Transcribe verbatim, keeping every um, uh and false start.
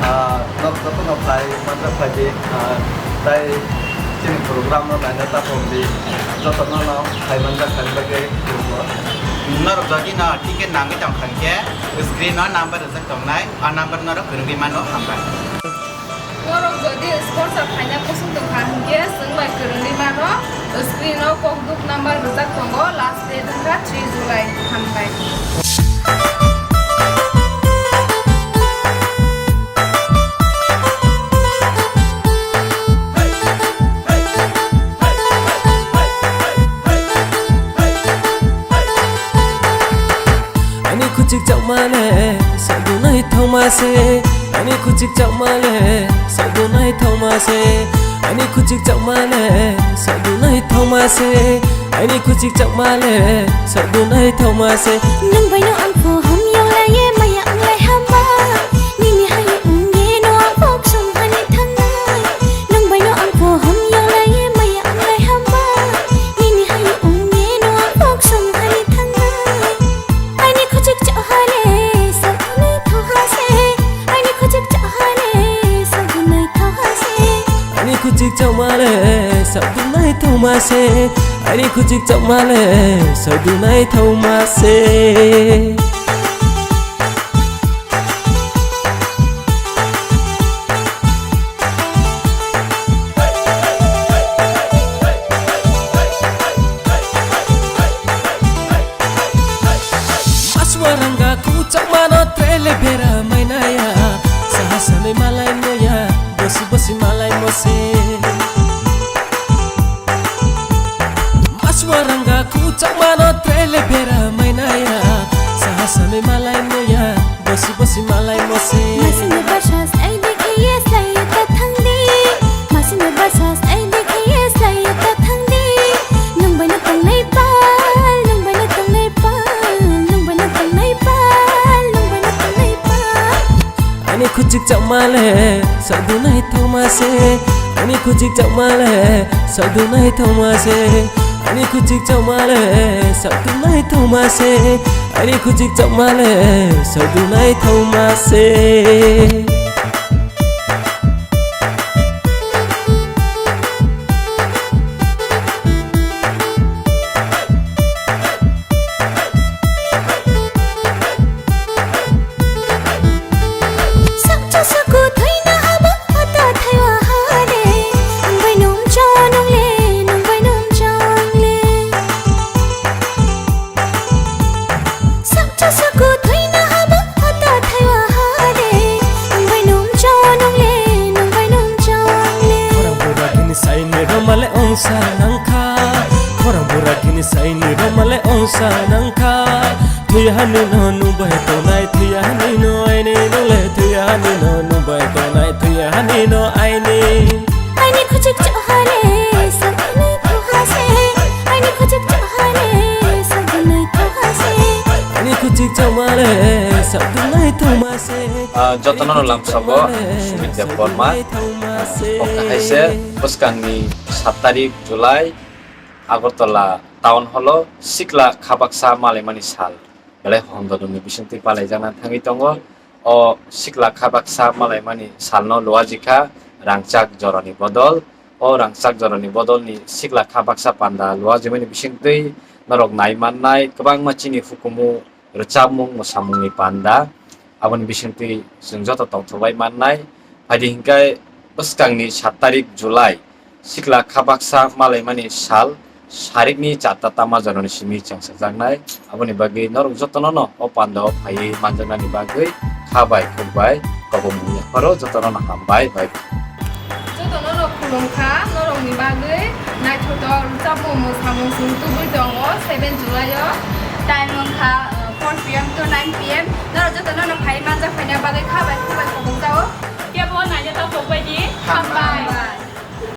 Ah, nok jotono phai manjak phai di, ah, tai chini program no naina ta phone di, jotono no phai manjak phai bagwi khulumgo. Norok jodi no ticket nangwi tong kha hwnkhe screen o number rijak tongnai, o number norok kwrwngwi mano, hambai. Norok jodi sponsor khaina kusung tong kha hwnkhe chwng bai kwrwngwi mano, screen o kokduk number rijak tongo, last date wngkha three July, hambai. Ani kuchik chakmale, sadu nai thoma se. Ani kuchik chakmale, sadu nai thoma se. Ani kuchik chakmale, sadu nai thoma se. Ani kuchik chakmale, sadu nai thoma se. Nang bai no ang pho hamyang lai ye maya ang lai hamba. Nini hai ung ye no ang pho ksum hani thangnai. Nang bai no ang pho hamyang lai ye maya ang lai hamba. Nini hai ung ye no ang pho ksum hani thangnai. Ani kuchik chakmale, sadu nai thoma se. Ani kuchik chakmale, sadu nai thoma se. Ani kuchik chakmale, sadu nai thoma se. Ani kuchik chakmale, sadu nai thoma se. Aswaranga kuchakmano trele bera mainaya. Saha sanwi malai moya, bosi bosi malai mose. Aswaranga kuchakmano trele bera mainaya. Saha sanwi malai moya, bosi bosi malai mose. Masini basas ai dekhiye slai ta thangdi. Masini basas ai dekhiye slai ta thangdi. Nung bai no tongnai pal, nung bai no tongnai pal, nung bai no tongnai pal, nung bai no tongnai pal. Ani kuchik chakmale, sadu nai thoma se. Ani kuchik chakmale, sadu nai thoma se. Ani kuchik chakmale, sadu nai thoma se. Ani kuchik chakmale, sadu nai thoma se. Sakcha saku thaina haba hata thaiwa hale, ang bai nung chonung le, nung bai nung chong le. Sakcha saku thaina haba hata thaiwa hale, ang bai nung chonung le, nung bai nung chong le. Khorang bura kini saini romale ongsa nangkha. Khorang bura kini saini romale ongsa nangkha. Thwi hani no nubai tonai, thwi hani no aini nole, thwi hani no nubai tonai, thwi hani no aini. Aini kuchuk chok hale, sabunai thok hase. Aini kuchuk chok hale, sabunai thok hase. Ani kuchuk chok male, sabunai thok mase. Ah, jotono no lamsogo, Sumit Debbarma. Kok kahaise, bwskangni sat tarik July, Agartala Town Hall o sikla khabaksa malaimani sal. Belai hondorokni bisingtwi palaijakna thangwi tongo. O sikla khabaksa malaimani salno luajikha rangchak jorani bodol. O rangchak jorani bodolni sikla khabaksa panda luajimani bisingtwi norok nai mannai kwbangma chini hukumu rwchapmung mwsamungni panda. Aboni bisingtwi chwng joto tongthokbai mannai. Phaidi hinkhe bwskangni sat tarik July, sikla khabaksa malaimani sal, sarikni charta tama jorani simi chengsajaknai. Aboni bagwi norok jotono no o pandao phaiwi manjaknani bagwi kha bai khuk bai kobongmung yapharo jotono no hambai bai. Jotono no khulumkha, norokni bagwi naithotok rwchapmung mwsamung chwng tubui tongo seven July o. Time wngkha, uh, four P M to nine P M. Norok jotono no phaiwi manjak phaina bagwi kha bai khuk bai kobongjao. Kebo naina ta kokbai di. Hambai. Hambai.